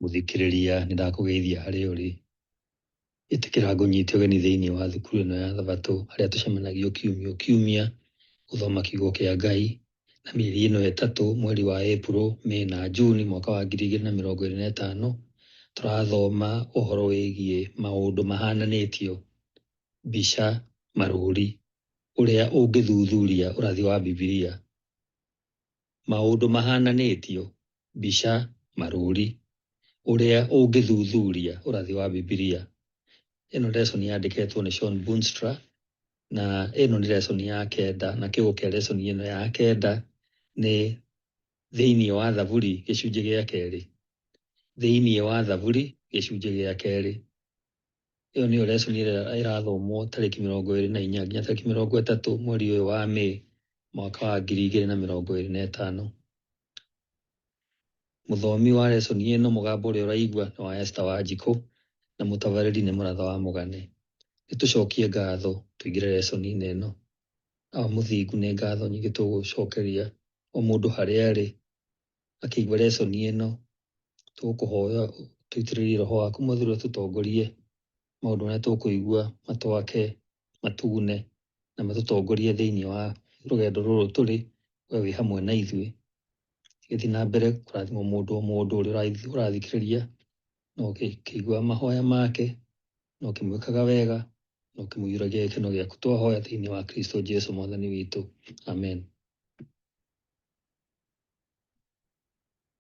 Mũthikĩrĩria, nĩndakũgeithia harĩa ũrĩ. Ĩtĩkĩra ngũnyite ũgeni thĩinĩ wa thukuru ĩno ya Thabatũ harĩa tũcemanagia o kiumia o kiumia gũthoma kiugo kĩa Ngai. Na mĩeri ĩno ĩtatũ, mweri wa April, May na June mwaka wa 2025, tũrathoma ũhoro wĩgiĩ maũndũ mahananĩtio, mbica, marũri, ũrĩa ũngĩthuthuria ũrathi wa Bibilia. Maũndũ mahananĩtio, mbica, marũri, ũrĩa ũngĩthuthuria ũrathi wa Bibilia. Ĩno lesson yandĩkĩtwo nĩ Shawn Boonstra na ĩno nĩ lesson ya kenda na kĩongo kĩa lesson ĩno ya kenda nĩ thĩinĩ wa Thaburi gĩcunjĩ gĩa kerĩ. Thĩinĩ wa Thaburi gĩcunjĩ gĩa kerĩ. Ĩyo nĩyo lesson ĩrĩa ĩrathomwo tarĩki 24 nginya tarĩki 30 mweri ũyũ wa May mwaka wa 2025. Mũthomi wa lesson ĩno mũgambo ũrĩa ũraigua nĩ wa Esther Wanjikũ na mũtabarĩri nĩ Mũratha wa Mũgane. Nĩ tũcokie ngatho tũingĩre lesson-inĩ ĩno. Awa Mũthingu, nĩ ngatho nyingĩ tũgũcokeria o mũndũ harĩa arĩ akĩigua lesson ĩno. Tũgũkũhoya tũitĩrĩrie roho waku mũtheru atũtongorie maũndũ marĩa tũkũigua matwake, matugune na matũtongorie thĩinĩ wa rũgendo rũrũ tũrĩ, we wĩ hamwe na ithuĩ. Gĩthiĩ na mbere kũrathima mũndũ o mũndũ ũrĩa ũrathikĩrĩria na ũkĩigua mahoya make na ũkĩmwĩkaga wega na ũkĩmũiyũragia gĩkeno gĩaku. Twahoya thĩinĩ wa Kristo Jesu mwathani witũ. Amen.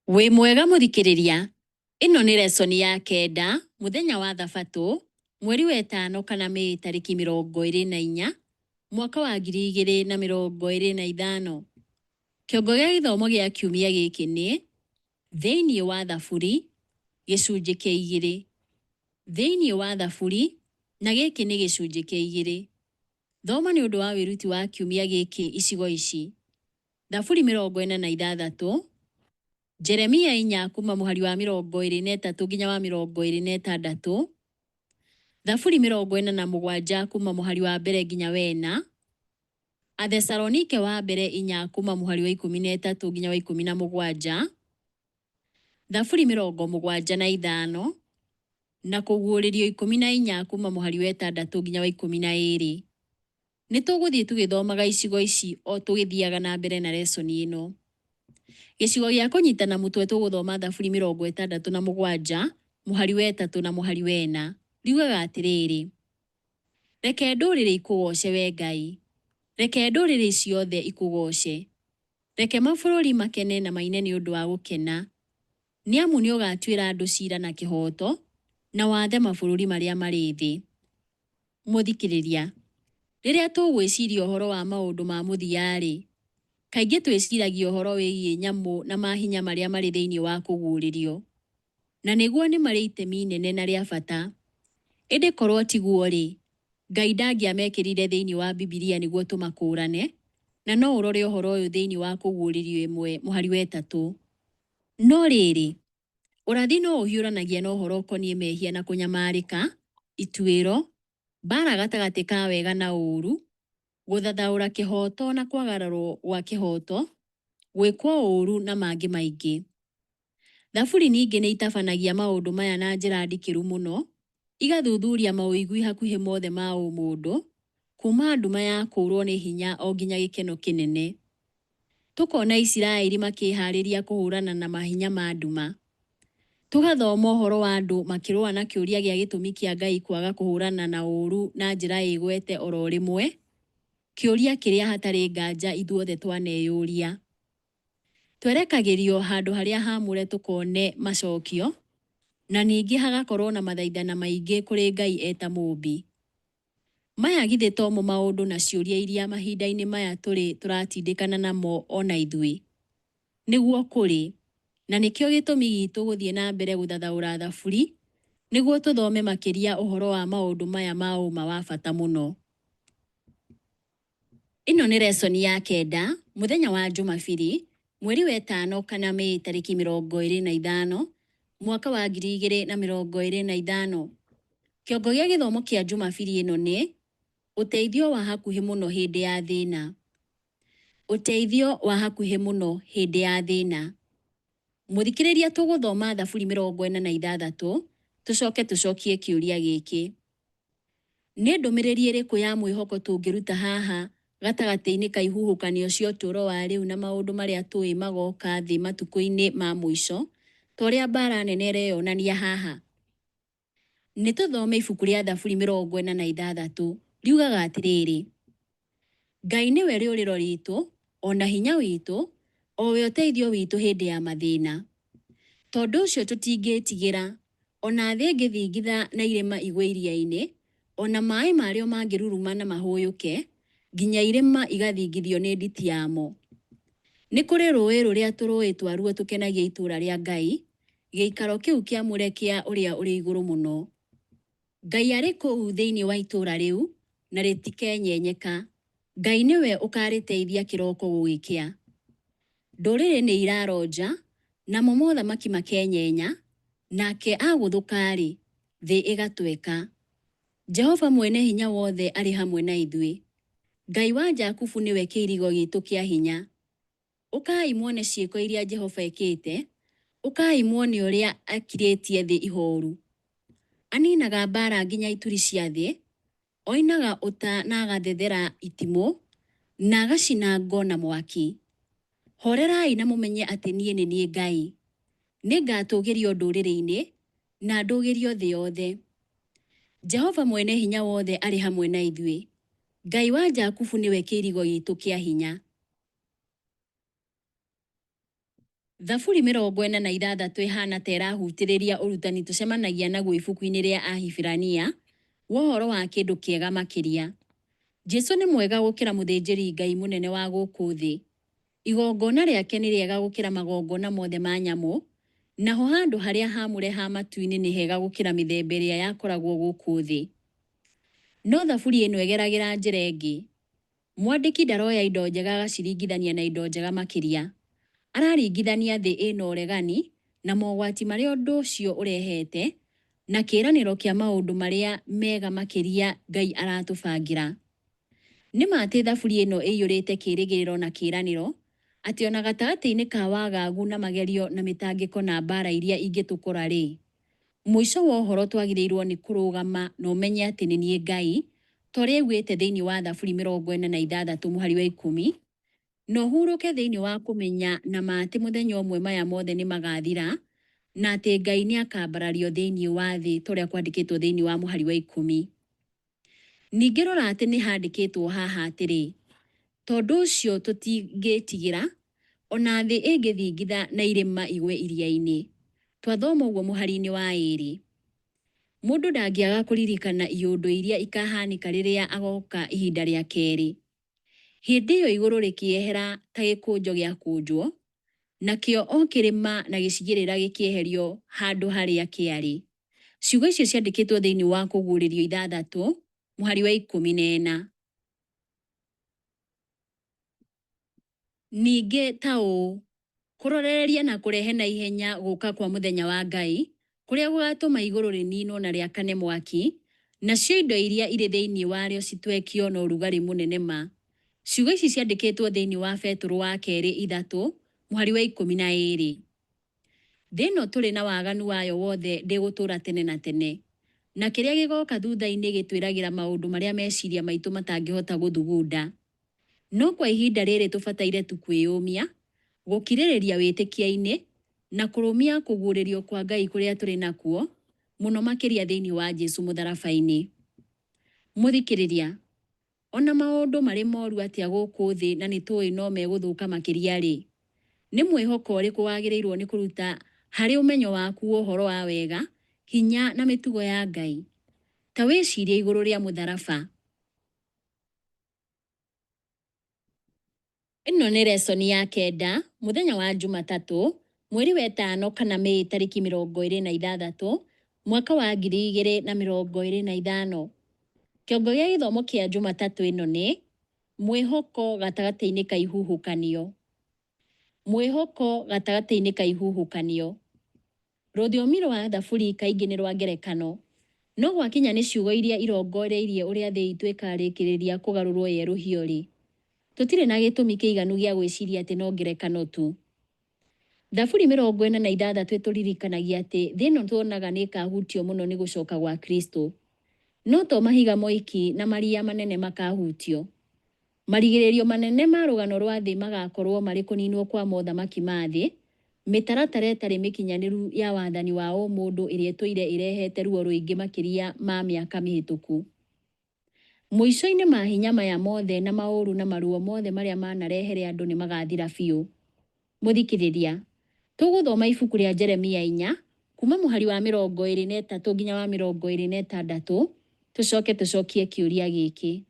Wĩ mwega mũthikĩrĩria, ĩno nĩ lesson ya kenda mũthenya wa thabatũ mweri wetano kana May tarĩki 24 mwaka wa 2025. Kĩongo gĩa gĩthomo gĩa kiumia gĩkĩ nĩ Thĩinĩ wa Thaburi gĩcunjĩ kĩa igĩrĩ. Thĩinĩ wa Thaburi na gĩkĩ nĩ gĩcunjĩ kĩa igĩrĩ. Thoma nĩ ũndũ wa wĩruti wa kiumia gĩkĩ icigo ici. Thaburi 46, Jeremia 4 kuuma mũhari wa 23 nginya wa 26, Thaburi 47 kuuma mũhari wa mbere nginya wena, Athesalonike wa mbere 4 kuuma mũhari wa 13 nginya wa 17, Thaburi 75, na Kũguũrĩrio 14 kuuma mũhari wa ĩtandatũ nginya wa 12. Nĩ tũgũthiĩ tũgĩthomaga icigo ici o tũgĩthiaga na mbere na lesson ĩno. Gĩcigo gĩa kũnyitana mũtwe tũgũthoma Thaburi 67 mũhari wa ĩtatũ na mũhari wa ĩna. Riugaga atĩrĩrĩ, Reke ndũrĩrĩ ikũgooce wee Ngai, reke ndũrĩrĩ ciothe ikũgooce. Reke mabũrũri makene na maine nĩ ũndũ wa gũkena, nĩ amu nĩũgatuĩra andũ ciira na kĩhooto, na wathe mabũrũri marĩa marĩ thĩ. Mũthikĩrĩria, rĩrĩa tũgwĩciria ũhoro wa maũndũ ma mũthia-rĩ, kaingĩ twĩciragia ũhoro wĩgiĩ nyamũ na mahinya marĩa marĩ thĩinĩ wa Kũguũrĩrio. Na nĩguo nĩ marĩ itemi inene na rĩa bata. Ĩndĩ korũo tiguo-rĩ, Ngai ndangĩamekĩrire thĩinĩ wa Bibilia nĩguo tũmakũũrane, na no ũrore ũhoro ũyũ thĩinĩ wa Kũguũrĩrio ĩmwe mũhari wa ĩtatũ. No rĩrĩ, ũrathi no ũhiũranagia na ũhoro ũkoniĩ mehia na kũnyamarĩka, ituĩro, mbaara gatagatĩ ka wega na ũũru, gũthathaũra kĩhooto na kwagararwo gwa kĩhooto, gwĩkwo ũũru na mangĩ maingĩ. Thaburi ningĩ nĩ itabanagia maũndũ maya na njĩra ndikĩru mũno, igathuthuria maũigui hakuhĩ mothe ma ũmũndũ, kuuma nduma ya kũũrũo nĩ hinya o nginya gĩkeno kĩnene. Tũkona Isiraeli makĩĩhaarĩria kũhũrana na mahinya ma nduma. Tũgathoma ũhoro wa andũ makĩrũa na kĩũria gĩa gĩtũmi kĩa Ngai kwaga kũhũrana na ũũru na njĩra ĩgwete oro rĩmwe, kĩũria kĩrĩa hatarĩ nganja ithuothe twaneyũria. Twerekagĩrio handũ harĩa haamũre tũkone macokio, na ningĩ hagakorũo na mathaithana maingĩ kũrĩ Ngai e ta Mũũmbi. Maya githĩ tomo maũndũ na ciũria iria mahinda-inĩ maya tũrĩ tũratindĩkana namo o na ithuĩ? Nĩguo kũrĩ, na nĩkĩo gĩtũmi gitũ gũthiĩ na mbere gũthathaũra Thaburi nĩguo tũthome makĩria ũhoro wa maũndũ maya ma ũũma wa bata mũno. Ĩno nĩ lesson ya kenda, mũthenya wa Njumabiri, mweri wetano kana Mĩĩ tarĩki 25, mwaka wa 2025. Kĩongo gĩa gĩthomo kĩa Njumabiri ĩno nĩ, Ũteithio wa hakuhĩ mũno hĩndĩ ya thĩna. Ũteithio wa hakuhĩ mũno hĩndĩ ya thĩna. Mũthikĩrĩria tũgũthoma Thaburi 46 tũcoke tũcokie kĩũria gĩkĩ. Nĩ ndũmĩrĩri ĩrĩkũ ya mwĩhoko tũngĩruta haha gatagatĩ-inĩ ka ihuhũkanio cia ũtũũro wa rĩu na maũndũ marĩa tũĩ magoka thĩ matukũ-inĩ ma mũico, ta ũrĩa mbaara nene ĩreyonania haha? Nĩ tũthome ibuku rĩa Thaburi 46. Riugaga atĩrĩrĩ, Ngai nĩwe rĩũrĩro riitũ, o na hinya witũ, o we ũteithio witũ hĩndĩ ya mathĩna. Tondũ ũcio tũtingĩĩtigĩra, o na thĩ ĩngĩthingitha na irĩma igwe iria-inĩ, o na maĩ marĩo mangĩruruma na mahũyũke, nginya irĩma igathingithio nĩ nditi yamo. Nĩ kũrĩ rũũĩ rũrĩa tũrũũĩ twaruo tũkenagia itũũra rĩa Ngai, gĩikaro kĩu kĩamũre kĩa Ũrĩa-ũrĩ-Igũrũ-Mũno. Ngai arĩ kũu thĩinĩ wa itũũra rĩu, na rĩtikenyenyeka. Ngai nĩwe ũkaarĩteithia kĩroko gũgĩkĩa. Ndũrĩrĩ nĩ iraronja, namo mothamaki makenyenya, nake agũthũka-rĩ, thĩ ĩgatweka. Jehova Mwene-Hinya-Wothe arĩ hamwe na ithuĩ. Ngai wa Jakubu nĩwe kĩirigo giitũ kĩa hinya. Ũkai muone ciĩko iria Jehova ekĩte, ũkai muone ũrĩa akirĩtie thĩ ihooru. Aniinaga mbaara nginya ituri cia thĩ, oinaga ũta na agathethera itimũ, na agacina ngo na mwaki. Hoorerai na mũmenye atĩ niĩ nĩ niĩ Ngai. Nĩngatũũgĩrio ndũrĩrĩ-inĩ, na ndũũgĩrio thĩ yothe. Jehova Mwene-Hinya-Wothe arĩ hamwe na ithuĩ, Ngai wa Jakubu nĩwe kĩirigo giitũ kĩa hinya. Thaburi 46 ĩhaana ta ĩrahutĩrĩria ũrutani tũcemanagia naguo ibuku-inĩ rĩa Ahibirania wa ũhoro wa kĩndũ kĩega makĩria. Jesu nĩ mwega gũkĩra mũthĩnjĩri-Ngai mũnene wa gũkũ thĩ. Igongona rĩake nĩ rĩega gũkĩra magongona mothe ma nyamũ, naho handũ harĩa haamũre ha matu-inĩ nĩ hega gũkĩra mĩthemba ĩrĩa yakoragwo gũkũ thĩ. No Thaburi ĩno ĩgeragĩra njĩra ĩngĩ. Mwandĩki ndaroya indo njega agaciringithania na indo njega makĩria. Araringithania thĩ ĩna ũregani na mogwati marĩa ũndũ ũcio ũrehete, na kĩĩranĩro kĩa maũndũ marĩa mega makĩria Ngai aratũbangĩra. Nĩ ma atĩ Thaburi ĩno ĩiyũrĩte kĩĩrĩgĩrĩro na kĩĩranĩro, atĩ o na gatagatĩ-inĩ ka wagagu na magerio na mĩtangĩko na mbaara iria ingĩtũkora-rĩ, mũico wa ũhoro twagĩrĩirũo nĩ kũrũgama na ũmenye atĩ nĩ niĩ Ngai, ta ũrĩa augĩte thĩinĩ wa Thaburi 46 mũhari wa 10, na ũhurũke thĩinĩ wa kũmenya na ma atĩ mũthenya ũmwe maya mothe nĩ magathira, na atĩ Ngai nĩ akambarario thĩinĩ wa thĩ ta ũrĩa kwandĩkĩtwo thĩinĩ wa mũhari wa 10. Ningĩ rora atĩ nĩ handĩkĩtwo haha atĩrĩ, Tondũ ũcio tũtingĩĩtigĩra, o na thĩ ĩngĩthingitha na irĩma igwe iria-inĩ. Twathoma ũguo mũhari-inĩ wa ĩĩrĩ. Mũndũ ndangĩaga kũririkana iũndũ iria ikahanĩka rĩrĩa agoka ihinda rĩa kerĩ. Hĩndĩ ĩyo igũrũ rĩkĩehera ta gĩkũnjo gĩakũnjwo, nakĩo o kĩrĩma na gĩcigĩrĩra gĩkĩeherio handũ harĩa kĩarĩ. Ciugo icio ciandĩkĩtwo thĩinĩ wa Kũguũrĩrio 6, mũhari wa 14. Ningĩ ta ũũ, kũrorereria na kũrehe na ihenya gũka kwa mũthenya wa Ngai, kũrĩa gũgatũma igũrũ rĩninwo na rĩakane mwaki, nacio indo iria irĩ thĩinĩ warĩo citwekio na ũrugarĩ mũnene ma. Ciugo ici ciandĩkĩtwo thĩinĩ wa Betũrũ wa Kerĩ 3, mũhari wa 12. Thĩ ĩno tũrĩ na waganu wayo wothe ndĩgũtũũra tene na tene. Na kĩrĩa gĩgoka thutha-inĩ gĩtwĩragĩra maũndũ marĩa meciria maitũ matangĩhota gũthugunda. No kwa ihinda rĩrĩ tũbataire tu kwĩyũmia, gũkirĩrĩria wĩtĩkia-inĩ, na kũrũmia kũguũrĩrio kwa Ngai kũrĩa tũrĩ nakuo, mũno makĩria thĩinĩ wa Jesu mũtharaba-inĩ. Mũthikĩrĩria, o na maũndũ marĩ moru atĩa gũkũ thĩ na nĩ tũĩ no megũthũka makĩria-rĩ, nĩ mwĩhoko ũrĩkũ wagĩrĩirũo nĩ kũruta harĩ ũmenyo waku wa ũhoro wa wega, hinya na mĩtugo ya Ngai? Ta wĩcirie igũrũ rĩa mũtharaba. Ĩno nĩ lesson ya kenda, mũthenya wa Njumatatũ, mweri wetano kana Mĩĩ tarĩki 26, mwaka wa 2025. Kĩongo gĩa gĩthomo kĩa Njumatatũ ĩno nĩ, Mwĩhoko gatagatĩ-inĩ ka ihuhũkanio. Mwĩhoko gatagatĩ-inĩ ka ihuhũkanio. Rũthiomi rwa Thaburi kaingĩ nĩ rwa ngerekano. No gwakinya nĩ ciugo iria irongoreirie ũrĩa thĩ itũ ĩkarĩkĩrĩria kũgarũrũo yerũhio-rĩ, tũtirĩ na gĩtũmi kĩiganu gĩa gwĩciria atĩ no ngerekano tu. Thaburi 46 ĩtũririkanagia atĩ thĩ ĩno tuonaga nĩ ĩkahutio mũno nĩ gũcoka gwa Kristo. No to mahiga moiki na maria manene makahutio. Marigĩrĩrio manene ma rũgano rwa thĩ magakorũo marĩ kũninwo kwa mothamaki ma thĩ, mĩtaratara ĩtarĩ mĩkinyanĩru ya wathani wa ũmũndũ ĩrĩa ĩtũire ĩrehete ruo rũingĩ makĩria ma mĩaka mĩhĩtũku. Mũico-inĩ mahinya maya mothe na maũru na maruo mothe marĩa manarehere andũ nĩ magathira biũ. Mũthikĩrĩria, tũgũthoma ibuku rĩa Jeremia 4, kuma mũhari wa 23 nginya wa 26, tũcoke tũcokie kĩũria gĩkĩ.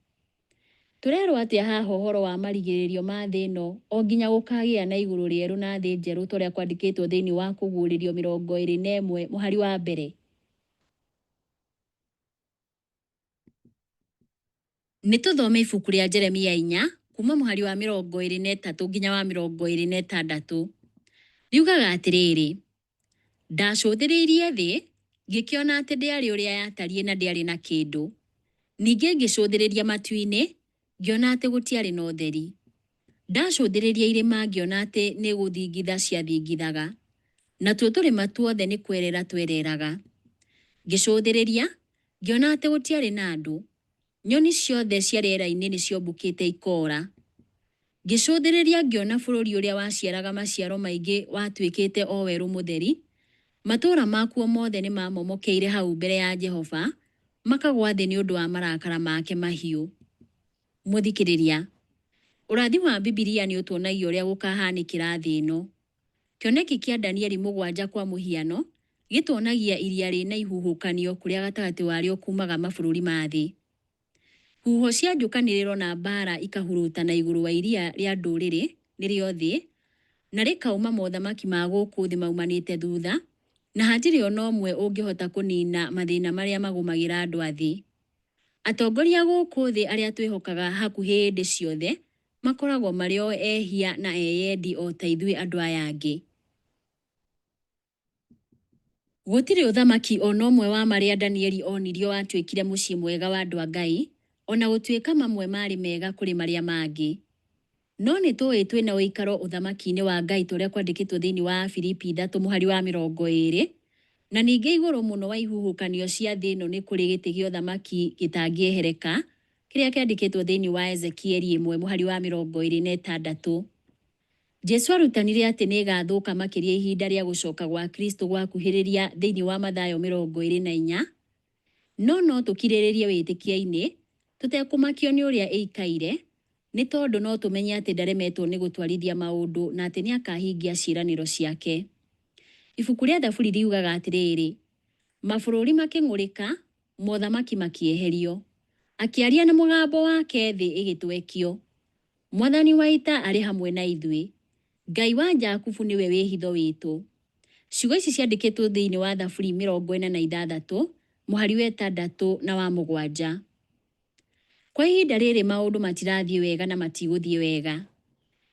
Tũrerwo atĩa haha ũhoro wa marigĩrĩrio ma thĩ ĩno o nginya gũkagĩa na igũrũ rĩerũ na thĩ njerũ ta ũrĩa kwandĩkĩtwo thĩinĩ wa Kũguũrĩrio 21 mũhari wa mbere? Nĩ tũthome ibuku rĩa Jeremia 4, kuma mũhari wa 23 nginya wa 26. Riugaga atĩrĩrĩ, Ndacũthĩrĩirie thĩ, ngĩkĩona atĩ ndĩarĩ ũrĩa yatariĩ na ndĩarĩ na kĩndũ. Ningĩ ngĩcũthĩrĩria matu-inĩ, ngĩona atĩ gũtiarĩ na ũtheri. Ndacũthĩrĩria irĩma ngĩona atĩ nĩ gũthingitha ciathingithaga, natuo tũrĩma tuothe nĩ kwerera twereraga. Ngĩcũthĩrĩria, ngĩona atĩ gũtiarĩ na andũ, nyoni ciothe cia rĩera-inĩ nĩciombũkĩte ikoora. Ngĩcũthĩrĩria ngĩona bũrũri ũrĩa waciaraga maciaro maingĩ watuĩkĩte o werũ mũtheri, matũũra makuo mothe nĩmamomokeire hau mbere ya Jehova, makagwa thĩ nĩ ũndũ wa marakara make mahiũ. Mũthikĩrĩria, ũrathi wa Bibilia nĩ ũtuonagia ũrĩa gũkahanĩkĩra thĩ ĩno. Kĩoneki kĩa Danieli 7 kwa mũhiano, gĩtuonagia iria rĩna ihuhũkanio kũrĩa gatagatĩ warĩo kumaga mabũrũri ma thĩ. Huho cia njũkanĩrĩro na mbaara ikahurutana igũrũ wa iria rĩa ndũrĩrĩ, nĩrĩo thĩ, na rĩkauma mothamaki ma gũkũ thĩ maumanĩte thutha, na hatirĩ o na ũmwe ũngĩhota kũniina mathĩna marĩa magũmagĩra andũ a thĩ. Atongoria gũkũ thĩ arĩa twĩhokaga hakuhĩ hĩndĩ ciothe makoragwo marĩ o ehia na eyendi o ta ithuĩ andũ aya angĩ. Gũtirĩ ũthamaki o na ũmwe wa marĩa Danieli onirio watuĩkire mũciĩ mwega wa andũ a Ngai, o na gũtuĩka mamwe maarĩ mega kũrĩ marĩa mangĩ. No nĩ tũĩ twĩ na ũikaro ũthamaki-inĩ wa Ngai ta ũrĩa kwandĩkĩtwo thĩinĩ wa Afilipi 3 mũhari wa 20, na ningĩ igũrũ mũno wa ihuhũkanio cia thĩ ĩno nĩ kũrĩ gĩtĩ gĩa ũthamaki gĩtangĩehereka, kĩrĩa kĩandĩkĩtwo thĩinĩ wa Ezekieli 1 mũhari wa 26. Jesu arutanire atĩ nĩ ĩgaathũka makĩria ihinda rĩa gũcoka gwa Kristo gwakuhĩrĩria thĩinĩ wa Mathayo 24. No no tũkirĩrĩrie wĩtĩkio-inĩ, tũtekũmakio nĩ ũrĩa ĩikaire, nĩ tondũ no tũmenye atĩ ndaremetwo nĩ gũtwarithia maũndũ na atĩ nĩ akahingia ciĩranĩro ciake. Ibuku rĩa Thaburi riugaga atĩrĩrĩ, Mabũrũri makĩng'ũrĩka, mothamaki makĩeherio. Akĩaria na mũgambo wake thĩ ĩgĩtwekio. Mwathani wa ita arĩ hamwe na ithuĩ, Ngai wa Jakubu nĩwe wĩhitho witũ. Ciugo ici ciandĩkĩtwo thĩinĩ wa Thaburi 46 mũhari wa 6 na wa 7. Kwa ihinda rĩrĩ maũndũ matirathiĩ wega na matigũthiĩ wega.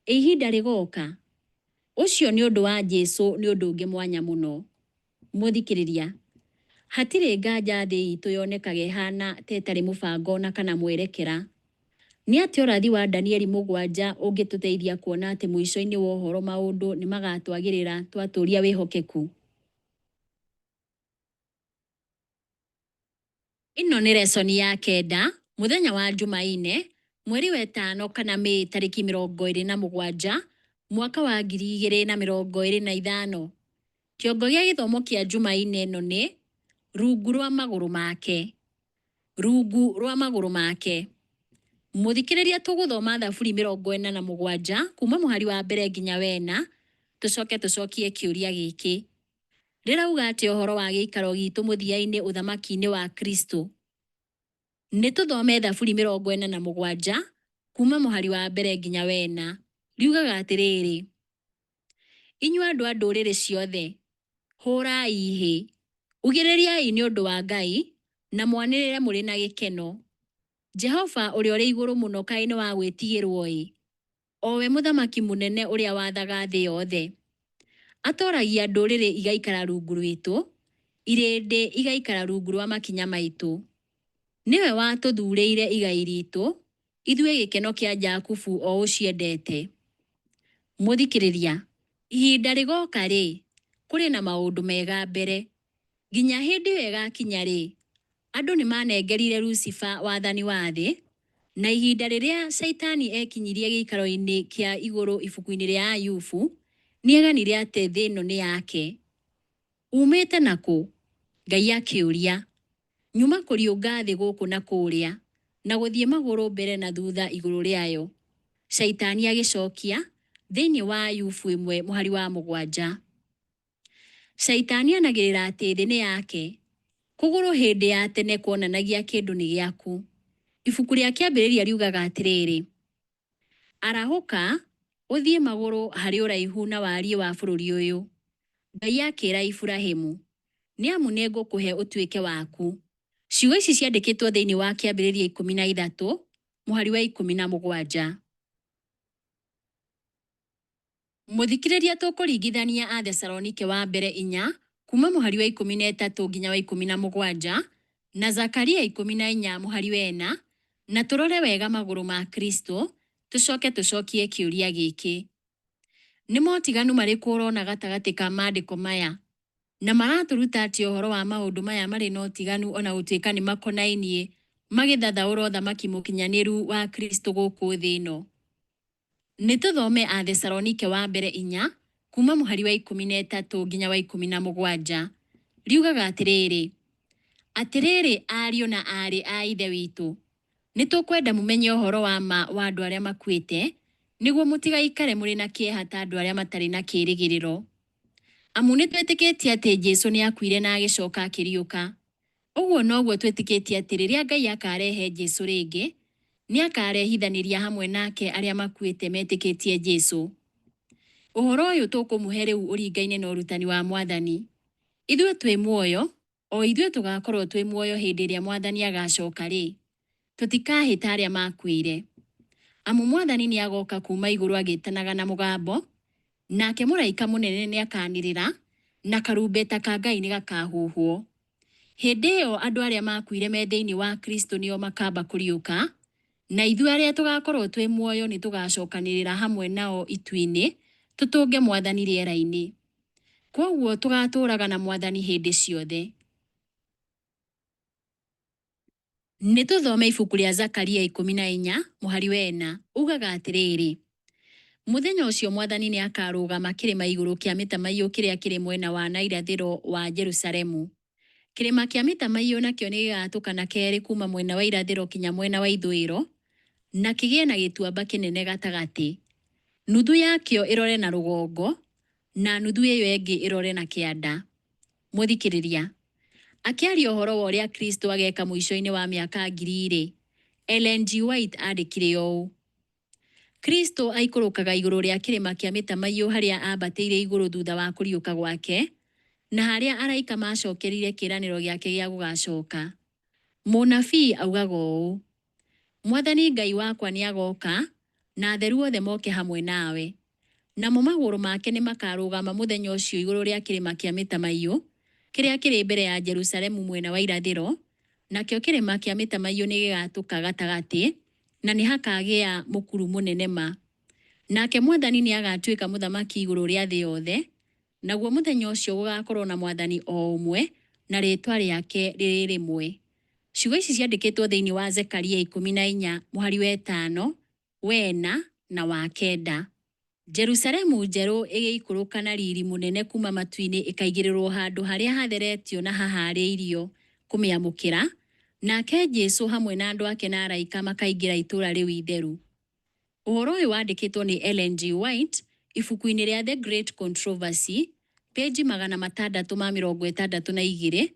Ĩ ihinda rĩgoka? Ũcio nĩ ũndũ wa Jesu nĩ ũndũ ũngĩ mwanya mũno. Mũthikĩrĩria, hatirĩ nganja thĩ itũ yonekaga ĩhana ta ĩtarĩ mũbango na kana mwerekera. Nĩ atĩa ũrathi wa Danieli 7 ũngĩtũteithia kuona atĩ mũico-inĩ wa ũhoro maũndũ nĩ magatwagĩrĩra twatũũria wĩhokeku? Ĩno nĩ lesson ya kenda, mũthenya wa Jumaine, mweri wa ĩtano kana Mĩĩ tarĩki 27, mwaka wa 2025. Kĩongo gĩa gĩthomo kĩa Jumaine ĩno nĩ, Rungu rwa magũrũ make. Rungu rwa magũrũ make. Mũthikĩrĩria tũgũthoma Thaburi 47 kuma mũhari wa mbere nginya wena, tũcoke tũcokie kĩũria gĩkĩ. Rĩrauga atĩa ũhoro wa gĩikaro gitũ mũthia-inĩ ũthamaki-inĩ wa Kristo? Nĩ tũthome Thaburi 47 kuma mũhari wa mbere nginya wena. Riugaga atĩrĩrĩ, Inyuĩ andũ a ndũrĩrĩ ciothe, hũrai hĩ, ugĩrĩriai nĩ ũndũ wa Ngai, na mwanĩrĩre mũrĩ na gĩkeno. Jehova ũrĩa ũrĩ igũrũ mũno kaĩ nĩ wa gwĩtigĩrũo-ĩ, o we Mũthamaki mũnene ũrĩa wathaga thĩ yothe. Atooragia ndũrĩrĩ igaikara rungu rwitũ, irĩndĩ igaikara rungu rwa makinya maitũ. Nĩwe watũthuurĩire igai ritũ, ithuĩ gĩkeno kĩa Jakubu o ũcio endete. Mũthikĩrĩria, Ihinda rĩgoka-rĩ, kũrĩ na maũndũ mega mbere. Nginya hĩndĩ ĩyo ĩgakinya-rĩ, andũ nĩ manengerire Lucifer wathani wa thĩ, na ihinda rĩrĩa Shaitani ekinyirie gĩikaro-inĩ kĩa igũrũ ibuku-inĩ rĩa Ayubu, nĩeganire atĩ thĩ ĩno nĩ yake. Umĩte nakũ? Ngai akĩũria. Nyuma kũriũnga thĩ gũkũ na kũrĩa, na gũthiĩ magũrũ mbere na thutha igũrũ rĩayo. Shaitani agĩcokia, thĩinĩ wa Ayubu ĩmwe mũhari wa 7. Shaitani anagĩrĩra atĩ thĩ nĩ yake. Kũgũrũ hĩndĩ ya tene kwonanagia kĩndũ nĩ gĩaku. Ibuku rĩa Kĩambĩrĩria riugaga atĩrĩrĩ, Arahũka, ũthiĩ magũrũ harĩ ũraihu na wariĩ wa bũrũri ũyũ. Ngai akĩĩra Iburahimu, Nĩ amu nĩngũkũhe ũtuĩke waku. Ciugo ici ciandĩkĩtwo thĩinĩ wa Kĩambĩrĩria 13 mũhari wa 17. Mũthikĩrĩria tũkũringithania Athesalonike wa mbere inya kuuma mũhari wa 13 nginya wa 17 na Zakaria 14 mũhari wa 4 na tũrore wega magũrũ ma Kristo tũcoke tũcokie kĩũria gĩkĩ. Nĩ motiganu marĩkũ ũrona gatagatĩ ka maandĩko maya? Na maratũruta atĩa ũhoro wa maũndũ maya marĩ na ũtiganu o na gũtuĩka nĩ makonainie magĩthathaũra ũthamaki mũkinyanĩru wa Kristo gũkũ thĩ ĩno? Nĩ tũthome Athesalonike wa mbere inya kuuma mũhari wa 13 nginya wa 17. Riugaga atĩrĩrĩ, Atĩrĩrĩ ariũ na aarĩ a Ithe witũ, nĩ tũkwenda mũmenye ũhoro wa ma wa andũ arĩa makuĩte, nĩguo mũtigaikare mũrĩ na kĩeha ta andũ arĩa matarĩ na kĩĩrĩgĩrĩro. Amu nĩ twĩtĩkĩtie atĩ Jesu nĩ aakuire na agĩcoka akĩriũka. Ũguo noguo twĩtĩkĩtie atĩ rĩrĩa Ngai akaarehe Jesu rĩngĩ, nĩ akaarehithanĩria hamwe nake arĩa makuĩte metĩkĩtie Jesu. Ũhoro ũyũ tũkũmũhe rĩu ũringaine na ũrutani wa Mwathani. Ithuĩ twĩ muoyo, o ithuĩ tũgaakorũo twĩ muoyo hĩndĩ ĩrĩa Mwathani agaacoka-rĩ, tũtikahĩta arĩa maakuire. Amu Mwathani nĩagoka kuuma igũrũ agĩĩtanaga na mũgambo, nake mũraika mũnene nĩakanĩrĩra, na karumbeta ka Ngai nĩgakahuhwo. Hĩndĩ ĩyo andũ arĩa maakuire me thĩinĩ wa Kristo nĩo makamba kũriũka, na ithuĩ arĩa tũgakorũo twĩ muoyo nĩtũgacokanĩrĩra hamwe nao itu-inĩ, tũtũnge Mwathani rĩera-inĩ. Kwoguo tũgaatũũraga na Mwathani hĩndĩ ciothe. Nĩ tũthome ibuku rĩa Zakaria 14 mũhari wa 4, ugaga atĩrĩrĩ, Mũthenya ũcio Mwathani nĩakarũgama kĩrĩma igũrũ kĩa mĩtamaiyũ kĩrĩa kĩrĩ mwena wa na irathĩro wa Jerusalemu. Kĩrĩma kĩa mĩtamaiyũ nakĩo nĩgĩgatũkana keerĩ kuuma mwena wa irathĩro kinya mwena wa ithũĩro, na kĩgĩe na gĩtuamba kĩnene gatagatĩ. Nuthu yakĩo ĩrore na rũgongo, na nuthu ĩyo ĩngĩ ĩrore na kĩanda. Mũthikĩrĩria, akĩaria ũhoro wa ũrĩa Kristo ageeka mũico-inĩ wa mĩaka ngiri-rĩ, Ellen G. White aandĩkire ũũ, Kristo aikũrũkaga igũrũ rĩa kĩrĩma kĩa mĩtamaiyũ harĩa aambatĩire igũrũ thutha wa kũriũka gwake, na harĩa araika maacokerire kĩĩranĩro gĩake gĩa gũgacoka. Mũnabii augaga ũũ, Mwathani Ngai wakwa nĩagooka, na atheru othe moke hamwe nawe. Namo magũrũ make nĩmakarũgama mũthenya ũcio igũrũ rĩa kĩrĩma kĩa mĩtamaiyũ, kĩrĩa kĩrĩ mbere ya Jerusalemu mwena wa irathĩro, nakĩo kĩrĩma kĩa mĩtamaiyũ nĩgĩgatũka gatagatĩ, na nĩhakagĩa mũkuru mũnene ma. Nake Mwathani nĩagatuĩka mũthamaki igũrũ rĩa thĩ yothe, naguo mũthenya ũcio gũgaakorũo na Mwathani o ũmwe, na rĩĩtwa rĩake rĩrĩ rĩmwe. Ciugo ici ciandĩkĩtwo thĩinĩ wa Zekaria 14 mũhari wa ĩtano, wa ĩna, na wa kenda. Jerusalemu njerũ ĩgĩikũrũka na riri mũnene kuuma matu-inĩ ĩkaigĩrĩrũo handũ harĩa hatheretio na hahaarĩirio kũmĩamũkĩra, nake Jesu hamwe na andũ ake na araika makaingĩra itũũra rĩu itheru. Ũhoro ũyũ wandĩkĩtwo nĩ Ellen G. White ibuku-inĩ rĩa The Great Controversy, pĩnji 662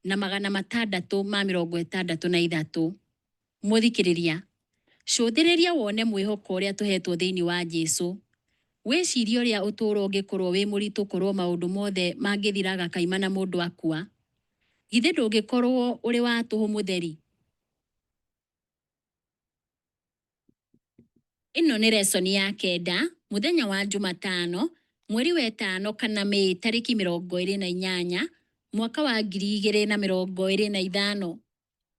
na 663. Mũthikĩrĩria, cũthĩrĩria wone mwĩhoko ũrĩa tũhetwo thĩinĩ wa Jesu. Wĩcirie ũrĩa ũtũũro ũngĩkorũo wĩ mũritũ korũo maũndũ mothe mangĩthiraga kaimana mũndũ akua. Githĩ ndũngĩkorũo ũrĩ wa tũhũ mũtheri? Ĩno nĩ resoni ya kenda, mũthenya wa Njumatano, mweri wa ĩtano kana Mĩĩ tarĩki 28, mwaka wa 2025.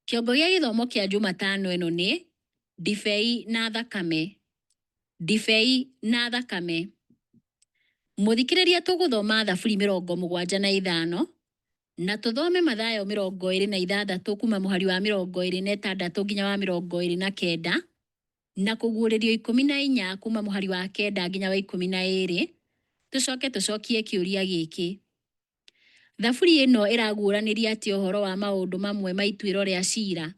Kĩongo gĩa gĩthomo kĩa Njumatano ĩno nĩ, Ndibei na thakame. Ndibei na thakame. Mũthikĩrĩria tũgũthoma Thaburi 75 na tũthome Mathayo 26 kuma mũhari wa 26 nginya wa 29 na Kũguũrĩrio 14 kuma mũhari wa 9 nginya wa 12 tũcoke tũcokie kĩũria gĩkĩ. Thaburi ĩno ĩraguũranĩria atĩa ũhoro wa maũndũ mamwe ma ituĩro rĩa cira?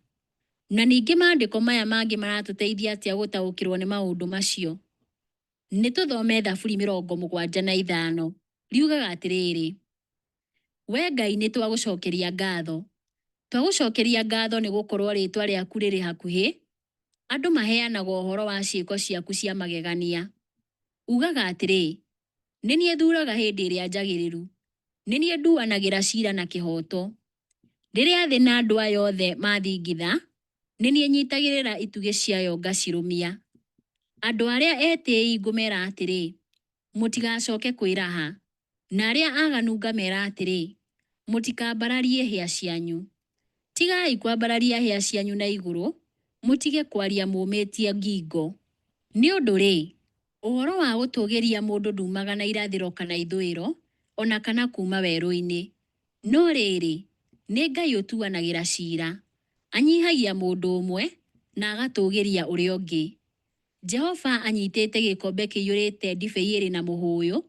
Na ningĩ maandĩko maya mangĩ maratũteithia atĩa gũtaũkĩrũo nĩ maũndũ macio? Nĩ tũthome Thaburi 75. Riugaga atĩrĩrĩ, Wee Ngai nĩ twagũcokeria ngatho. Twagũcokeria ngatho nĩ gũkorũo rĩĩtwa rĩaku rĩrĩ hakuhĩ, andũ maheanaga ũhoro wa ciĩko ciaku cia magegania. Ugaga atĩrĩ, Nĩ niĩ thuuraga hĩndĩ ĩrĩa njagĩrĩru, nĩ niĩ nduanagĩra ciira na kĩhooto. Rĩrĩa thĩ na andũ ayo othe mathingitha, nĩ niĩ nyitagĩrĩra itugĩ ciayo ngacirũmia. Andũ arĩa etĩĩi ngũmeera atĩrĩ, 'Mũtigacoke kwĩraha, na arĩa aganu ngameera atĩrĩ, 'Mũtikambararie hĩa cianyu. Tigai kwambararia hĩa cianyu na igũrũ, mũtige kwaria mũũmĩtie ngingo. Nĩ ũndũ-rĩ, ũhoro wa gũtũũgĩria mũndũ nduumaga na irathĩro kana ithũĩro, o na kana kuuma werũ-inĩ. No rĩrĩ, nĩ Ngai ũtuanagĩra ciira, anyihagia mũndũ ũmwe, na agatũũgĩria ũrĩa ũngĩ. Jehova anyitĩte gĩkombe kĩiyũrĩte ndibei ĩrĩ na mũhũyũ,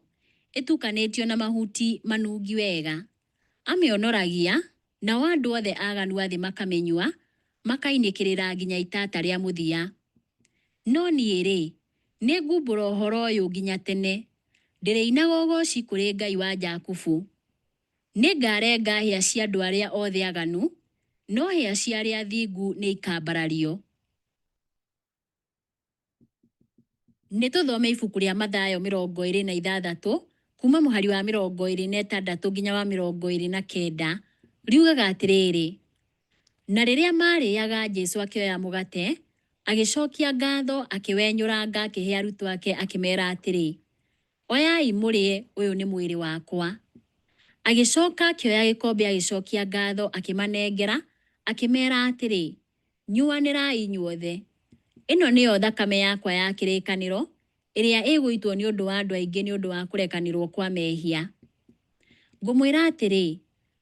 ĩtukanĩtio na mahuti manungi wega. Amĩonoragia, nao andũ othe aaganu a thĩ makamĩnyua, makainĩkĩrĩra nginya itata rĩa mũthia. No niĩ-rĩ, nĩngumbũra ũhoro ũyũ nginya tene, ndĩrĩinaga ũgooci kũrĩ Ngai wa Jakubu. Nĩngarenga hĩa cia andũ arĩa othe aaganu, no hĩa cia arĩa athingu nĩikambarario. Nĩ tũthome ibuku rĩa Mathayo 26 kuma mũhari wa 26 nginya wa 29. Riugaga atĩrĩrĩ, Na rĩrĩa maarĩaga, Jesu akĩoya mũgate, agĩcokia ngatho, akĩwenyũranga, akĩhe arutwo ake, akĩmeera atĩrĩ, Oyai mũrĩe, ũyũ nĩ mwĩrĩ wakwa. Agĩcoka akĩoya gĩkombe agĩcokia ngatho, akĩmanengera, akĩmeera atĩrĩ, Nyuanĩrai inyuothe. Ĩno nĩyo thakame yakwa ya kĩrĩkanĩro, ĩrĩa ĩgũitwo nĩ ũndũ wa andũ aingĩ nĩ ũndũ wa kũrekanĩrũo kwa mehia. Ngũmwĩra atĩrĩ,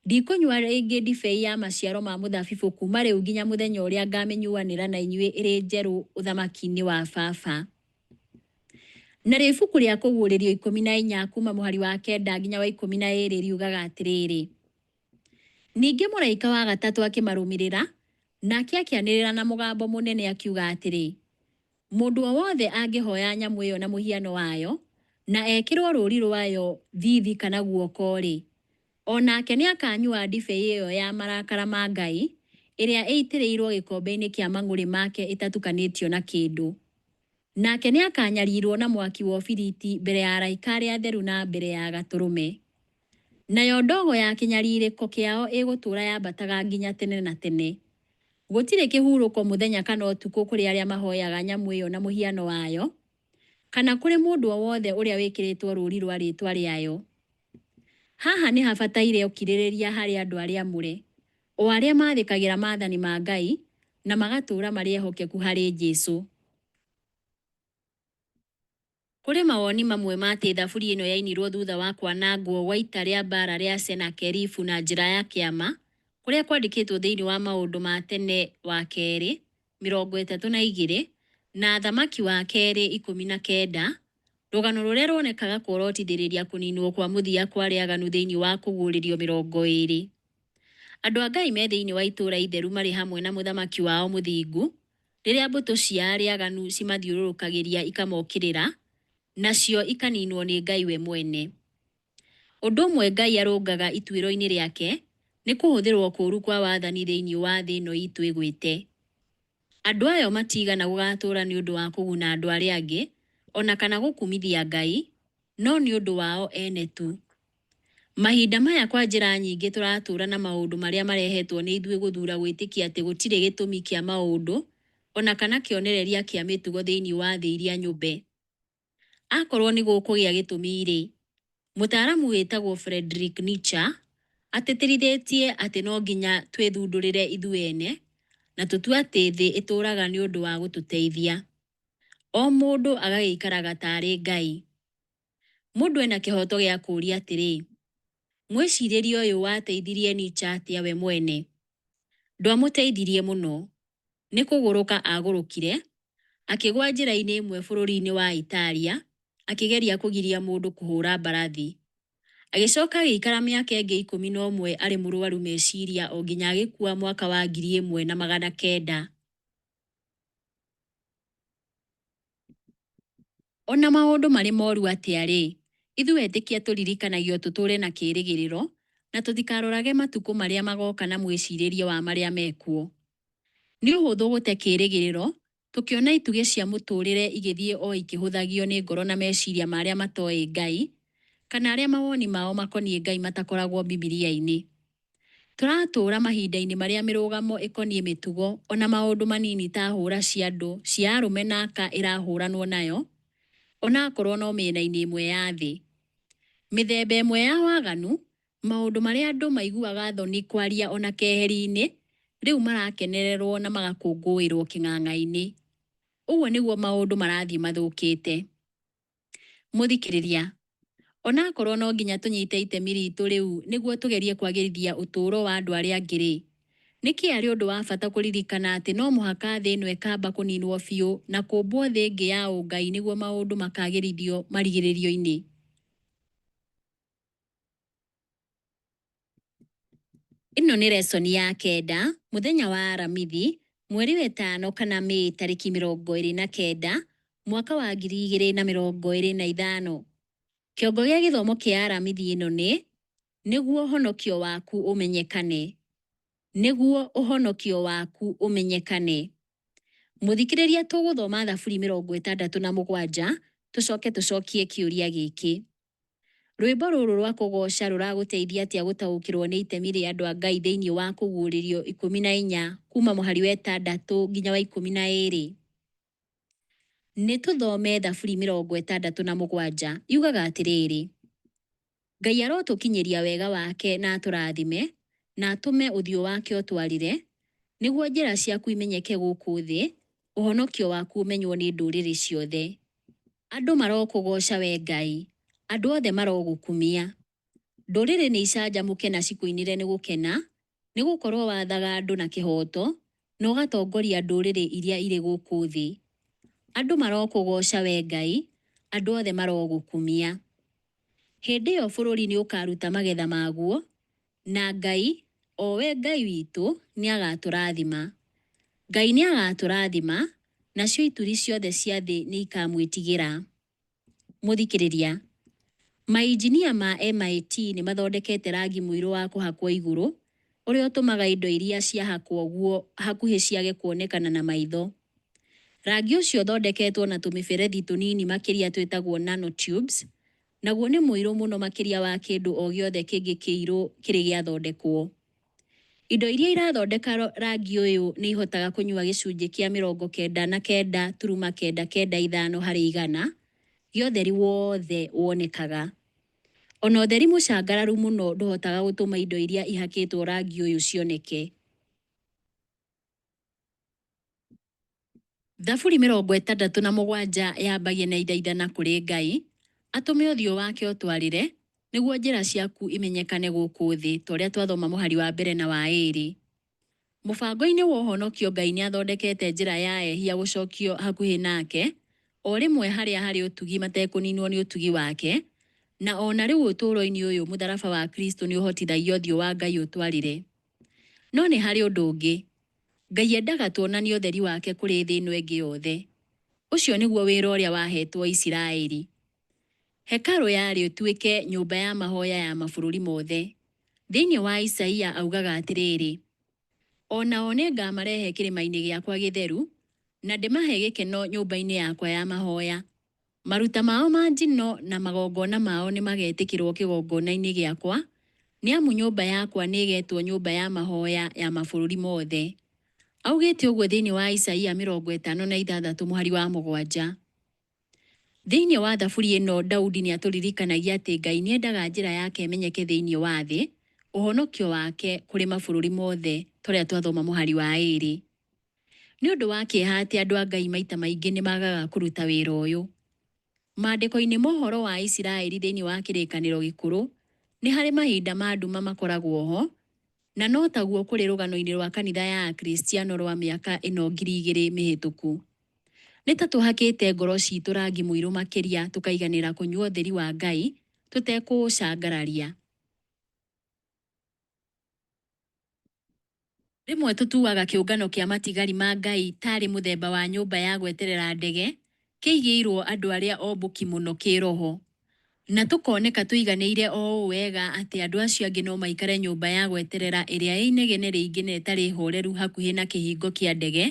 ndikũnyua rĩngĩ ndibei ya maciaro ma mũthabibũ kuuma rĩu nginya mũthenya ũrĩa ngaamĩnyuanĩra na inyuĩ ĩrĩ njerũ Ũthamaki-inĩ wa Baba. Narĩo ibuku rĩa Kũguũrĩrio 14 kuuma mũhari wa 9 nginya wa 12 riugaga atĩrĩrĩ, Ningĩ mũraika wa gatatũ akĩmarũmĩrĩra, nake akĩanĩrĩra na mũgambo mũnene akiuga atĩrĩ, Mũndũ o wothe angĩhoya nyamũ ĩyo na mũhiano wayo, na ekĩrũo rũũri rwayo thiithi kana guoko-rĩ, o nake nĩakanyua ndibei ĩyo ya marakara ma Ngai, ĩrĩa ĩitĩrĩirũo gĩkombe-inĩ kĩa mang'ũrĩ make ĩtatukanĩtio na kĩndũ. Nake nĩakanyarirũo na mwaki wa ũbiriti mbere ya araika arĩa atheru na mbere ya Gatũrũme. Nayo ndogo ya kĩnyarirĩko kĩao ĩgũtũũra yambataga nginya tene na tene. Gũtirĩ kĩhurũko mũthenya kana ũtukũ kũrĩ arĩa mahoyaga nyamũ ĩyo na mũhiano wayo, kana kũrĩ mũndũ o wothe ũrĩa wĩkĩrĩtwo rũũri rwa rĩĩtwa rĩayo. Haha nĩ habataire ũkirĩrĩria harĩ andũ arĩa aamũre, o arĩa maathĩkagĩra maathani ma Ngai na magatũũra marĩ ehokeku harĩ Jesu. Kũrĩ mawoni mamwe ma atĩ thaburi ĩno yainirũo thutha wa kwanangwo gwa ita rĩa mbaara rĩa Senakeribu na njĩra ya kĩama, kũrĩa kwandĩkĩtwo thĩinĩ wa Maũndũ ma Tene wa Kerĩ 32 na Athamaki wa Kerĩ 19, rũgano rũrĩa ruonekaga kworotithĩrĩria kũninwo kwa mũthia kwa arĩa aganu thĩinĩ wa Kũguũrĩrio 20. Andũ a Ngai me thĩinĩ wa itũũra itheru marĩ hamwe na Mũthamaki wao mũthingu, rĩrĩa mbũtũ cia arĩa aganu cimathiũrũrũkagĩria ikamokĩrĩra, nacio ikaninwo nĩ Ngai we mwene. Ũndũ ũmwe Ngai arũngaga ituĩro-inĩ rĩake nĩ kũhũthĩrũo kũũru kwa wathani thĩinĩ wa thĩ ĩno itũ ĩgwĩte. Andũ ayo matiigana gũgaatũũra nĩ ũndũ wa kũguna andũ arĩa angĩ, o na kana gũkumithia Ngai, no nĩ ũndũ wao ene tu. Mahinda maya kwa njĩra nyingĩ tũratũũra na maũndũ marĩa marehetwo nĩ ithuĩ gũthuura gwĩtĩkia atĩ gũtirĩ gĩtũmi kĩa maũndũ o na kana kĩonereria kĩa mĩtugo thĩinĩ wa thĩ iria nyũmbe. Akorũo nĩ gũkũgĩa gĩtũmi-rĩ, mũtaaramu wĩtagwo Friedrich Nietzsche atĩtĩrithĩtie atĩ no nginya twĩthundũrĩre ithuĩ ene na tũtue atĩ thĩ ĩtũũraga nĩ ũndũ wa gũtũteithia. O mũndũ agagĩikaraga ta arĩ Ngai. Mũndũ ena kĩhoto gĩa kũũria atĩrĩ, mwĩcirĩrie ũyũ wateithirie Nietzsche atĩa we mwene? Ndwamũteithirie mũno. Nĩ kũgũrũka agũrũkire, akĩgwa njĩra-inĩ ĩmwe bũrũri-inĩ wa Italia akĩgeria kũgiria mũndũ kũhũra mbarathi. Agĩcoka agĩikara mĩaka ĩngĩ 11 arĩ mũrwaru meciria o nginya agĩkua mwaka wa 1900. O na maũndũ marĩ moru atĩa-rĩ, ithuĩ etĩkia tũririkanagio tũtũũre na kĩĩrĩgĩrĩro na tũtikarorage matukũ marĩa magoka na mwĩcirĩrie wa marĩa mekuo. Nĩ ũhũthũ gũte kĩĩrĩgĩrĩro tũkĩona itugĩ cia mũtũũrĩre igĩthiĩ o ikĩhũthagio nĩ ngoro na meciria ma arĩa matoĩ Ngai, kana arĩa mawoni mao makoniĩ Ngai matakoragwo Bibilia-inĩ. Tũratũũra mahinda-inĩ marĩa mĩrũgamo ĩkoniĩ mĩtugo o na maũndũ manini ta hũra cia andũ cia arũme na aka ĩrahũranwo nayo, o na akorũo no mĩena-inĩ ĩmwe ya thĩ. Mĩthemba ĩmwe ya waganu, maũndũ marĩa andũ maiguaga thoni kwaria o na keheri-inĩ, rĩu marakenererũo na magakũngũĩrũo kĩng'ang'a-inĩ. Ũguo nĩguo maũndũ marathiĩ mathũkĩte. Mũthikĩrĩria, o na akorũo no nginya tũnyite itemi ritũ rĩu nĩguo tũgerie kwagĩrithia ũtũũro wa andũ arĩa angĩ-rĩ, nĩkĩ arĩ ũndũ wa bata kũririkana atĩ no mũhaka thĩ ĩno ĩkamba kũninwo biũ na kũũmbwo thĩ ĩngĩ ya ũngai nĩguo maũndũ makagĩrithio marigĩrĩrio-inĩ? Ĩno nĩ resoni ya kenda, mũthenya wa Aramithi, mweri wetano kana Mĩĩ tarĩki 29, mwaka wa 2025. Kĩongo gĩa gĩthomo kĩa Aramithi ĩno nĩ, Nĩguo ũhonokio waku ũmenyekane. Nĩguo ũhonokio waku ũmenyekane. Mũthikĩrĩria tũgũthoma Thaburi 67 tũcoke tũcokie kĩũria gĩkĩ. Rwĩmbo rũrũ rwa kũgooca rũragũteithia atĩa gũtaũkĩrũo nĩ itemi rĩa andũ a Ngai thĩinĩ wa Kũguũrĩrio 14 kuuma mũhari wa ĩtandatũ nginya wa 12? Nĩ tũthome Thaburi 67. Yugaga atĩrĩrĩ, Ngai arotũkinyĩria wega wake na atũrathime, na atũme ũthiũ wake ũtwarĩre, nĩguo njĩra ciaku imenyeke gũkũ thĩ, ũhonokio waku ũmenywo nĩ ndũrĩrĩ ciothe. Andũ marokũgooca wee Ngai, andũ othe marogũkumia. Ndũrĩrĩ nĩ icanjamũke na cikũinĩre nĩ gũkena, nĩ gũkorũo wathaga andũ na kĩhooto, na ũgatongoria ndũrĩrĩ iria irĩ gũkũ thĩ. Andũ marokũgooca wee Ngai, andũ othe marogũkumia. Hĩndĩ ĩyo bũrũri nĩ ũkaaruta magetha maguo, na Ngai, o we Ngai witũ, nĩ agaatũrathima. Ngai nĩ agaatũrathima, nacio ituri ciothe cia thĩ nĩ ikaamwĩtigĩra. Mũthikĩrĩria, Mainjinia ma MIT nĩ mathondekete rangi mũirũ wa kũhakwo igũrũ, ũrĩa ũtũmaga indo iria ciahakwo guo hakuhĩ ciage kuonekana na maitho. Rangi ũcio ũthondeketwo na tũmĩberethi tũnini makĩria twĩtagwo nanotubes, naguo nĩ mũirũ mũno makĩria wa kĩndũ o gĩothe kĩngĩ kĩirũ kĩrĩ gĩathondekwo. Indo iria irathondeka rangi ũyũ nĩ ihotaga kũnyua gĩcunjĩ kĩa 99.995 harĩ igana gĩa ũtheri wothe wonekaga. O na ũtheri mũcangararu mũno ndũhotaga gũtũma indo iria ihakĩtwo rangi ũyũ cioneke. Thaburi 67 yambagia na ithaithana kũrĩ Ngai, atũme ũthiũ wake ũtwarĩre, nĩguo njĩra ciaku imenyekane gũkũ thĩ, ta ũrĩa twathoma mũhari wa mbere na wa ĩrĩ. Mũbango-inĩ wa ũhonokio Ngai nĩathondekete njĩra ya ehia gũcokio hakuhĩ nake, o rĩmwe harĩa harĩ ũtugi matekũninwo nĩ ũtugi wake, na o na rĩu ũtũũro-inĩ ũyũ mũtharaba wa Kristo nĩũhotithagia ũthiũ wa Ngai ũtwarĩre. No nĩ harĩ ũndũ ũngĩ. Ngai endaga tuonanie ũtheri wake kũrĩ thĩ ĩno ĩngĩ yothe. Ũcio nĩguo wĩra ũrĩa wahetwo Isiraeli. Hekarũ yarĩ ĩtuĩke nyũmba ya mahoya ya mabũrũri mothe. Thĩinĩ wa Isaia augaga atĩrĩrĩ, O nao nĩngamarehe kĩrĩma-inĩ gĩakwa gĩtheru, na ndĩmahe gĩkeno nyũmba-inĩ yakwa ya mahoya. Maruta mao ma njino na magongona mao nĩmagetĩkĩrwo kĩgongona-inĩ gĩakwa, nĩ amu nyũmba yakwa nĩĩgetwo nyũmba ya mahoya ya mabũrũri mothe. Augĩte ũguo thĩinĩ wa Isaia 56 mũhari wa 7. Thĩinĩ wa Thaburi ĩno Daudi nĩatũririkanagia atĩ Ngai nĩendaga njĩra yake ĩmenyeke thĩinĩ wa thĩ, ũhonokio wake kũrĩ mabũrũri mothe, ta ũrĩa twathoma mũhari wa ĩrĩ. Nĩ ũndũ wa kĩeha atĩ andũ a Ngai maita maingĩ nĩmagaga kũruta wĩra ũyũ. Maandĩko-inĩ ma ũhoro wa Isiraeli thĩinĩ wa Kĩrĩkanĩro Gĩkũrũ, nĩ harĩ mahinda ma nduma makoragwo ho, na no taguo kũrĩ rũgano-inĩ rwa kanitha ya Akristiano rwa mĩaka ĩno 2000 mĩhĩtũku. Nĩ ta tũhakĩte ngoro citũ rangi mũirũ makĩria tũkaiganĩra kũnyua ũtheri wa Ngai tũtekũũcangararia. Rĩmwe tũtuaga kĩũngano kĩa matigari ma Ngai tarĩ mũthemba wa nyũmba ya gweterera ndege kĩigĩirũo andũ arĩa ombũki mũno kĩĩroho. Na tũkoneka tũiganĩire o ũũ wega atĩ andũ acio angĩ no maikare nyũmba ya gweterera ĩrĩa ĩ inegene rĩingĩ na ĩtarĩ horeru hakuhĩ na kĩhingo kĩa ndege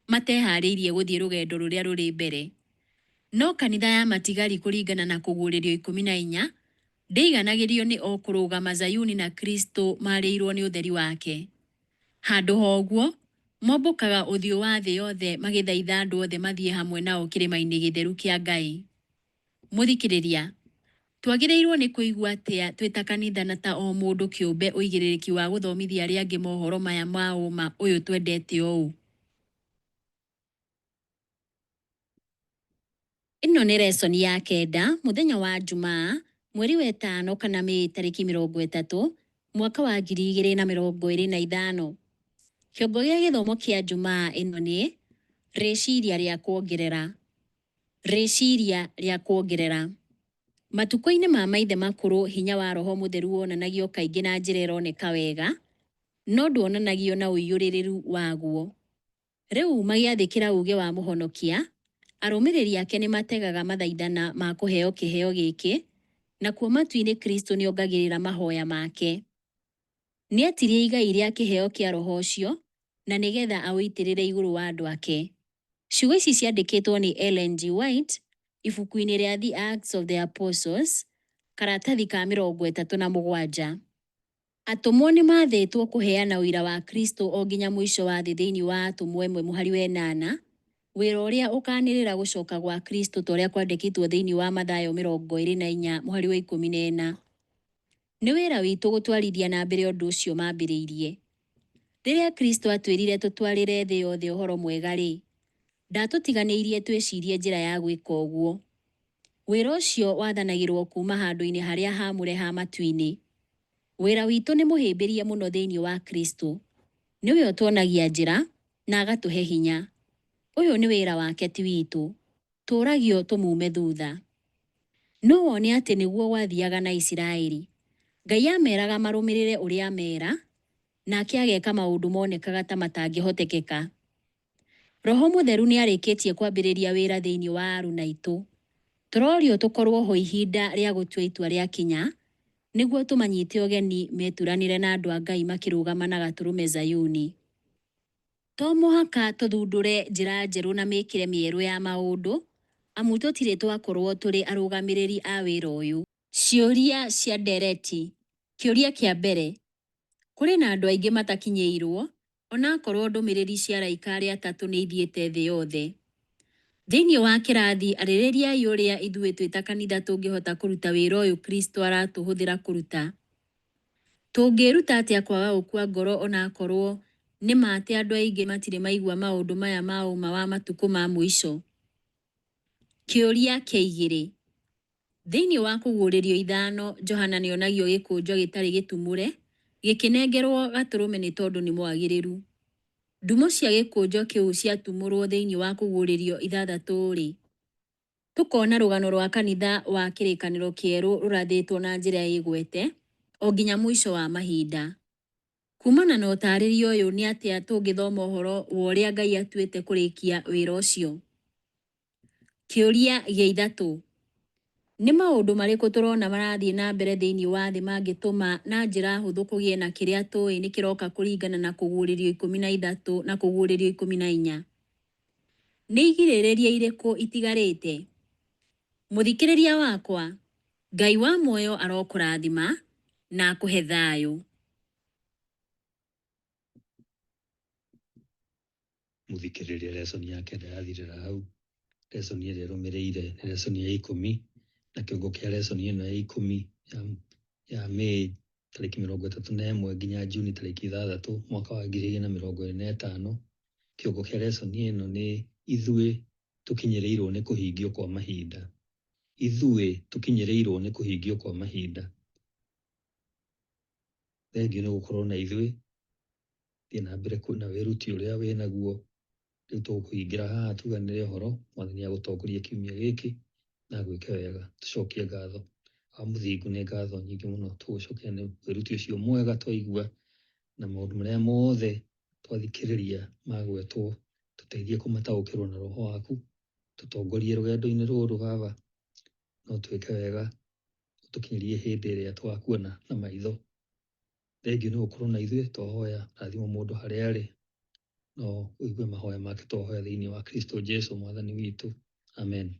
mateharĩirie gũthiĩ rũgendo rũrĩa rũrĩ mbere. No kanitha ya matigari kũringana na Kũguũrĩrio 14 ndĩiganagĩrio nĩ o kũrũgama Zayuni na Kristo marĩirũo nĩ ũtheri wake. Handũ ha ũguo, mombũkaga ũthiũ wa thĩ yothe magĩthaitha andũ othe mathiĩ hamwe nao kĩrĩma-inĩ gĩtheru kĩa Ngai. Mũthikĩrĩria, twagĩrĩirũo nĩ kũigua atĩa twĩ ta kanitha na ta o mũndũ kĩũmbe ũigĩrĩrĩki wa gũthomithia arĩa angĩ mohoro maya ma ũũma ũyũ twendete ũũ? Ĩno nĩ resoni ya kenda, mũthenya wa Njumaa, mweri wa ĩtano kana Mĩĩ tarĩki 30, mwaka wa 2025. Kĩongo gĩa gĩthomo kĩa Njumaa ĩno nĩ, Rĩciria rĩa kuongerera. Rĩciria rĩa kuongerera. Matukũ-inĩ ma maithe makũrũ hinya wa Roho Mũtheru wonanagio kaingĩ na njĩra ĩroneka wega, no ndwonanagio na ũiyũrĩrĩru waguo. Rĩu magĩathĩkĩra uuge wa Mũhonokia, arũmĩrĩri ake nĩmategaga mathaithana ma kũheo kĩheo gĩkĩ, nakuo matu-inĩ Kristo nĩongagĩrĩra mahoya make. Nĩetirie igai rĩa kĩheo kĩa Roho ũcio, na nĩ getha aũitĩrĩre igũrũ wa andũ ake. Ciugo ici ciandĩkĩtwo nĩ Ellen G. White ibuku-inĩ rĩa The Acts of the Apostles, karatathi ka 37. Atũmwo nĩmathĩtwo kũheana ũira wa Kristo o nginya mũico wa thĩ thĩinĩ wa Atũmwo ĩmwe mũhari wa ĩnana, wĩra ũrĩa ũkanĩrĩra gũcoka gwa Kristo ta ũrĩa kwandĩkĩtwo thĩinĩ wa Mathayo 24 mũhari wa 14. Nĩ wĩra witũ gũtwarithia na mbere ũndũ ũcio mambĩrĩirie. Rĩrĩa Kristo atwĩrire tũtwarĩre thĩ yothe ũhoro mwega-rĩ, ndatũtiganĩirie twĩcirie njĩra ya gwĩka ũguo. Wĩra ũcio wathanagĩrũo kuuma handũ-inĩ harĩa haamũre ha matu-inĩ. Wĩra witũ nĩ mũhĩmbĩrie mũno thĩinĩ wa Kristo. Nĩwe ũtuonagia njĩra na agatũhe hinya. Ũyũ nĩ wĩra wake ti witũ. Tũũragio tũmuume thutha. No wone atĩ nĩguo gwathiaga na Isiraeli. Ngai aameeraga marũmĩrĩre ũrĩa ameera, nake ageka maũndũ monekaga ta matangĩhotekeka. Roho Mũtheru nĩarĩkĩtie kwambĩrĩria wĩra thĩinĩ wa aruna aitũ. Tũrorio tũkorũo ho ihinda rĩa gũtua itua rĩakinya, nĩguo tũmanyite ũgeni meturanĩre na andũ a Ngai makĩrũgama na Gatũrũme Zayuni. To mũhaka tũthundũre njĩra njerũ na mĩĩkĩre mĩerũ ya maũndũ, amu tũtirĩ twakorũo tũrĩ arũgamĩrĩri a wĩra ũyũ. Ciũria cia ndereti Kĩũria kĩa mbere, Kũrĩ na andũ aingĩ matakinyĩirũo, o na akorũo ndũmĩrĩri cia araika arĩa atatũ nĩ ithiĩte thĩ yothe. Thĩinĩ wa kĩrathi arĩrĩriai ũrĩa ithuĩ twĩ ta kanitha tũngĩhota kũruta wĩra ũyũ Kristo aratũhũthĩra kũruta. Tũngĩĩruta atĩa kwaga gũkua ngoro o na akorũo nĩ ma atĩ andũ aingĩ matirĩ maigua maũndũ maya ma ũũma wa matukũ ma mũico? Kĩũria kĩa igĩrĩ. Thĩinĩ wa Kũguũrĩrio ithano, Johana nĩ onagio gĩkũnjo gĩtarĩ gĩtumũre gĩkĩnengerũo Gatũrũme nĩ tondũ nĩ mwagĩrĩru. Ndumo cia gĩkũnjo kĩu ciatumũrũo thĩinĩ wa Kũguũrĩrio ithathatũ-rĩ, tũkona rũgano rwa kanitha wa Kĩrĩkanĩro Kĩerũ rũrathĩtwo na njĩra ĩgwete o nginya mũico wa mahinda. Kumana na ũtaarĩria ũyũ nĩ atĩa tũngĩthoma ũhoro wa ũrĩa Ngai atuĩte kũrĩkia wĩra ũcio? Kĩũria gĩa ithatũ. Nĩ maũndũ marĩkũ tũrona marathiĩ na mbere thĩinĩ wa thĩ mangĩtũma na njĩra hũthũ kũgĩe na kĩrĩa tũĩ nĩ kĩroka kũringana na Kũguũrĩrio 13 na Kũguũrĩrio 14? Nĩ igirĩrĩria irĩkũ itigarĩte? Mũthikĩrĩria wakwa, Ngai wa muoyo arokũrathima na akũhe thayũ. Mũthikĩrĩria, lesson ya kenda yathirĩra hau. Lesson ĩrĩa ĩrũmĩrĩire nĩ lesson ya ikũmi, na kĩongo kĩa lesson ĩno ya ikũmi ya May tarĩki 31 nginya Juni tarĩki 6 mwaka wa 2025. Kĩongo kĩa lesson ĩno nĩ ithuĩ tũkinyĩrĩirwo nĩ kũhingio kwa mahinda. Ithuĩ tũkinyĩrĩirwo nĩ kũhingio kwa mahinda. Thengiũ nĩ gũkorwo na ithuĩ, thiĩ na mbere na wĩruti ũrĩa wĩ naguo. Rĩu tũkũhingĩra haha tuganĩre ũhoro, Mwathani agũtongorie kiumia gĩkĩ na agwĩke wega. Tũcokie ngatho. Wa Mũthingu nĩ ngatho nyingĩ mũno tũgũcokia nĩ wĩruti ũcio mwega twaigua na maũndũ marĩa mothe twathikĩrĩria magwetwo, tũteithie kũmataũkĩrwo na roho waku, tũtongorie rũgendo-inĩ rũrũ Baba, no twĩke wega, ũtũkinyĩrie hĩndĩ ĩrĩa tũgakuona na maitho. Thengiũ nĩ gũkorwo na ithuĩ, twahoya rathima mũndũ harĩa arĩ, no ũigue mahoya make twahoya thĩinĩ wa Kristo Jesu Mwathani witũ. Amen.